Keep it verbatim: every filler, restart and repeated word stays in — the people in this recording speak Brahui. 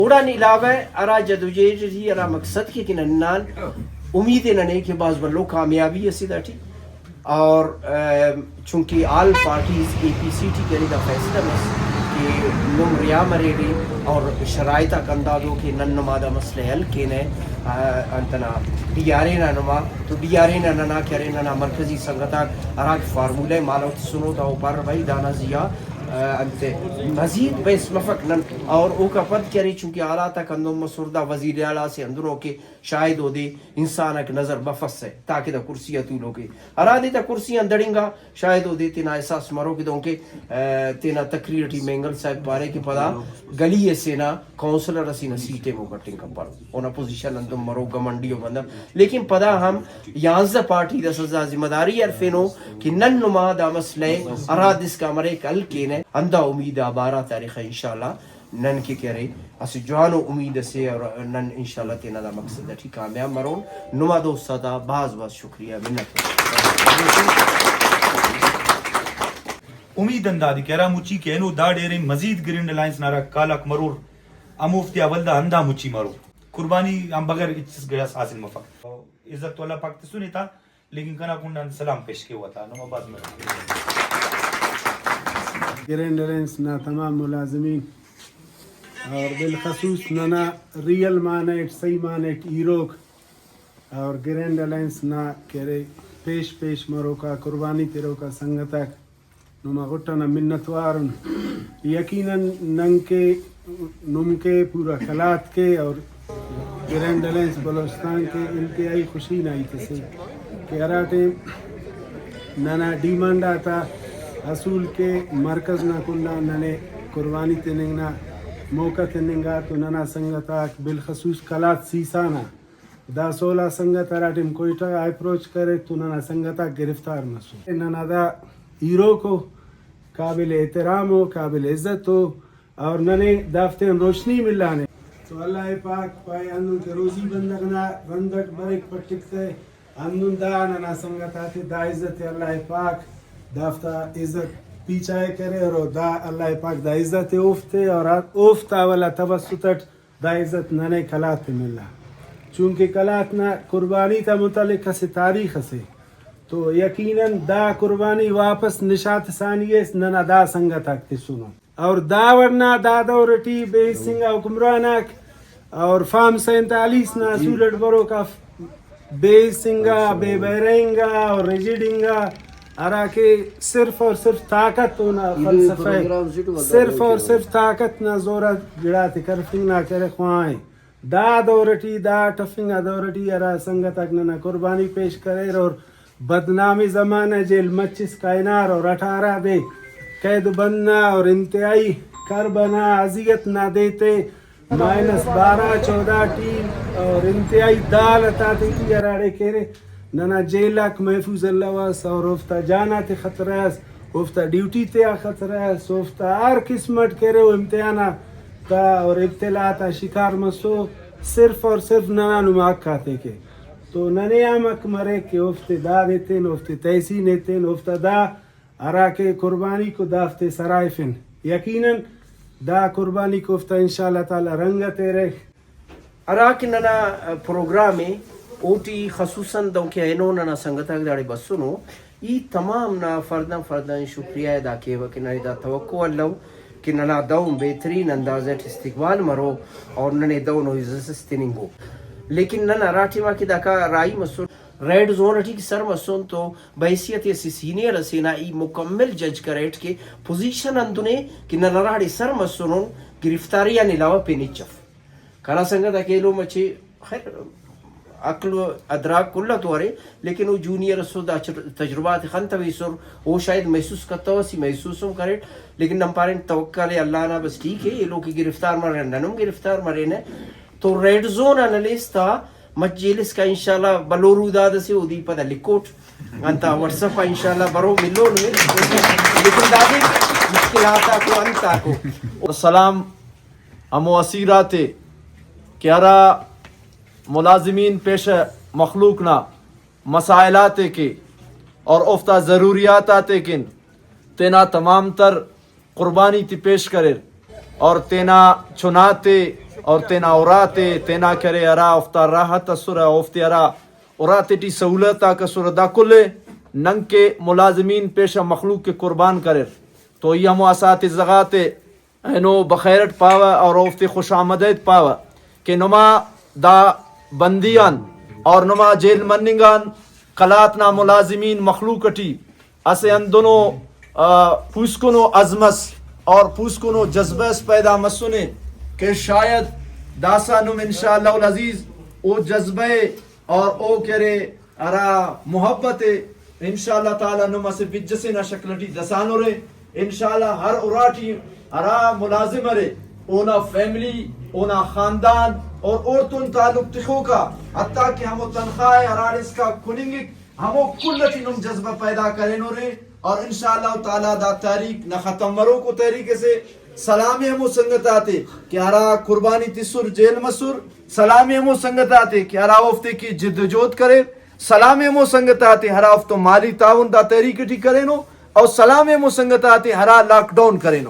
اوڑان علاوہ ہرا جدوجہد ٹی ہرا مقصد کہ، کہ ننان امید ننے کہ بھاز بھلو کامیابی اسے داٹی۔ اور، آ، چونکہ آل پارٹیز اے پی سی ٹی کہ ارے دا فیصلہ مس کہ نم رہا مریرے اور شرائط آک ہندادو کہ نن نما دا مسئلہ حل کینہ، آ، انتنا ڈی آر اے نا نما، تو ڈی آر اے نا ننا کہ ارے ننا مرکزی سنگت آک ہراکہ فارمولہ ءِ مالو تسنو تا او پارہ بھائی دانا زیہا، آ، انت مزید بحث مفک نن۔ اور اوکا پد کہ ارے چونکہ حالات آک ہندن مسر، دا وزیر اعلیٰ سے ہندنو کہ شاید اودے انسان آک نظر بفسہ تاکہ دا کرسی آ تولوک ءِ۔ ہرادے دا کرسی آن دڑنگا شاید اودے تینا احساس مرو کہ دہنکہ، آ، تینا تقریر ٹی مینگل صاحب پارے کہ پدا گلی اسے نا کونسلر اسے نا سیٹ ءِ مون کٹنگ کپرہ، اونا پوزیشن ہندن مرو، گھمنڈی ءُ بندغ۔ لیکن پدا ہم یانزدہ پارٹی داسہ دا ذمہ داری ہرفینو کہ نن نما دا مسئلہ ءِ ہرادے اسکا مریک حل کینہ، ہندا امید آ بارہ تاریخ آ انشاءاللہ نن کہ کہ ارے اسہ جوانو امید اسے اور نن انشاءاللہ تینا دا مقصد ٹی کامیاب مرون۔ نما دوست آتا بھاز بھاز شکریہ، منت وار۔ امید ہندادے کہ ہرا مچی کہ اینو دا ڈیرے مزید گرینڈ الائنس نا ہرا کالاک مرور، ہموفتیا ولدا ہندا مچی مرو۔ قربانی آن بغیر ہچس گڑاس حاصل مفک۔ عزت تو اللہ پاک تسنے تا، لیکن کنا کنڈان سلام پیش کیوہ تا۔ نما بھاز مہربانی۔ گرینڈ الائنس نا تمام ملازمین اور بالخصوص ننا ریئل معنی اٹ، صحیح معنی اٹ ہیروک اور گرینڈ الائنس نا کہ ارے پیش پیش مروکا، قربانی تروکا سنگتاک، نما غٹ ئنا منت وار ان۔ یقیناً نن کہ، نم کہ، پورا قلات کہ اور گرینڈ الائنس بلوچستان کہ انتہائی خوشی نا ہیت اسے کہ ہرا ٹائم ننا ڈیمانڈ آتا حصول کہ مرکز نا کنڈآن ننے قربانی تننگ نا موقع تننگا تو ننا سنگت آک بالخصوص قلات سیسان آ دا سولہ سنگت ہرا ٹائم کوئٹہ غا اپروچ کریر تو ننا سنگت آک گرفتار مسر۔ ننا دا ہیروک ءُ، قابل احترام ءُ، قابل عزت ءُ، اور ننے دافتیان روشنی ملانے۔ تو اللہ پاک پائے ہندن کہ روزی بندغ نا رند اٹ بریک پٹک تہ، ہندن دا ننا سنگت آتے دا عزت ءِ اللہ پاک دافتا عزت پیچائے کرے اور دا اللہ پاک دا عزت ءِ اوفتے اور اوفتا ولا توسط اٹ دا عزت ننے قلات ءِ ملا، چونکہ قلات نا قربانی تا متعلق اسہ تاریخ اسے، تو یقیناً دا قربانی واپس نشات ثانی اس ننا دا سنگت آک تسنو۔ اور دا وڑنا دا دور ٹی بے حس انگا حکمران آک اور فارم سینتالیس نا اصول اٹ بروک آ بیس انگا، بے بہرہ انگا اور ریجڈ انگا، ہراکہ صرف اور صرف طاقت اونا فلسفہ ءِ، صرف اور صرف طاقت نا زور آ گڑاتے کرفنگ نا کرے خواہے۔ دا دور ٹی، دا ٹفنگا دور ٹی ہرا سنگت آک ننا قربانی پیش کریر اور بدنام زمانہ جیل مچ اسکا ہنار اور اٹھارہ دے قید بند نا اور انتہائی کرب ئنا اذیت نا دے تے مائنس بارہ چودہ ٹی اور انتہائی دا حالت آتے ٹی ہراڑے کہ ارے ننا جیل آک محفوظ الوس اور اوفتا جان آتے خطرہ اس، اوفتا ڈیوٹی تیا خطرہ اس، اوفتا ہر قسم اٹ کہ ارے او امتحان آتا اور ابتلا تا شکار مسو، صرف اور صرف ننا نما حق آتے کے۔ تو ننے ہم حق مریک کہ اوفتے داد ایتین، اوفتے تحسین ایتین، اوفتا دا ہراکہ قربانیک ءُ دافتے سرائفن۔ یقیناً دا قربانیک اوفتا انشاءاللہ تعالی رنگ ءِ تیرہ۔ ہراکہ ننا پروگرام ءِ اوٹی خصوصاً دہنکہ اینو ننا سنگت آک داڑے بسنو، ای تمام نا فرداً فرداً شکریہ ادا کیوہ کہ ننے دا توقع الو کہ ننا دہن بہترین انداز اٹ استقبال مرو اور ننے دہنو عزت اس تننگو۔ لیکن نن ہرا ٹائما کہ داکا راہی مسن، ریڈ زون ٹی کہ سر مسن تو بحیثیت اسہ سینئر اسے نا ای مکمل جج کریٹ کہ پوزیشن ہندن ءِ کہ نن ہراڑے سر مسنن گرفتاری آن علاوہ پین ہچ اف۔ کنا سنگت آک ایلو مچے، خیر، عقل و ادراک کل آتو ارے، لیکن او جونیئر اسر، دا چر-، تجربہ غاتے خن تویسر، او شاید محسوس کتوس، ای محسوس ہم کریٹ، لیکن نن پارین توکل ءِ اللہ نا، بس ٹھیک ءِ، ایلو کہ گرفتار مریر نن ہم گرفتار مرینہ۔ تو ریڈ زون آن ہلیس تا مچ جیل اسکا انشاءاللہ بھلو روداد اسے اودے پدا لکھوٹ۔ انتا واٹس ایپ آ انشاءاللہ برو ملون۔ لیکن دادے مشکلات آکو انت آکو۔ سلام ہمو اسیر آتے کہ ہرا ملازمین پیشہ مخلوق نا مسائل آتے کے اور اوفتا ضروریات آتے کن تینا تمام تر قربانی تے پیش کریر اور تینا چناتے اور تینا اراتے تینا کرے ہرا اوفتا راحت اسرہ، اوفتے ہرا اراتے ٹی سہولت آک اسرہ، دا کل ءِ ننکہ ملازمین پیشہ مخلوق کہ قربان کریر۔ تو ای ہمو اساتذہ غاتے اینو بخیرٹ پاوہ اور اوفتے خوش آمدید پاوہ کہ نما دا بندی آن اور نما جیل مننگ آن قلات نا ملازمین مخلوق ٹی اسہ ہندنو، آ، پوسکنو عزم اس اور پوسکنو جذبہ اس پیدا مسنے کہ شاید داسہ نم انشاءاللہ العزیز او جذبہ ءِ اور او کہ ارے ہرا محبت ءِ انشاءاللہ تعالی نم اسہ بج ئسے نا شکل ٹی دسانرے۔ انشاءاللہ ہر اراٹی ہرا ملازم ارے، اونا فیملی، اونا خاندان اور اوڑتون تعلق تخوکا، حتیٰ کہ ہمو تنخواہ ءِ ہراڑے اسکا کننگک، ہمو کل ٹی نم جذبہ پیدا کرینورے۔ اور انشاءاللہ تعالی دا تحریک نا ختم مروکو تحریک اسے۔ سلام ءِ ہمو سنگت آتے کہ ہرا قربانی تسر، جیل مسر، سلام ءِ ہمو سنگت آتے کہ ہرا اوفتے کہ جد و جہد کریر، سلام ءِ ہمو سنگت آتے ہرا اوفتون مالی تعاون دا تحریک ٹی کرینو، اور سلام ءِ ہمو سنگت آتے ہرا لاک ڈاؤن کرینو۔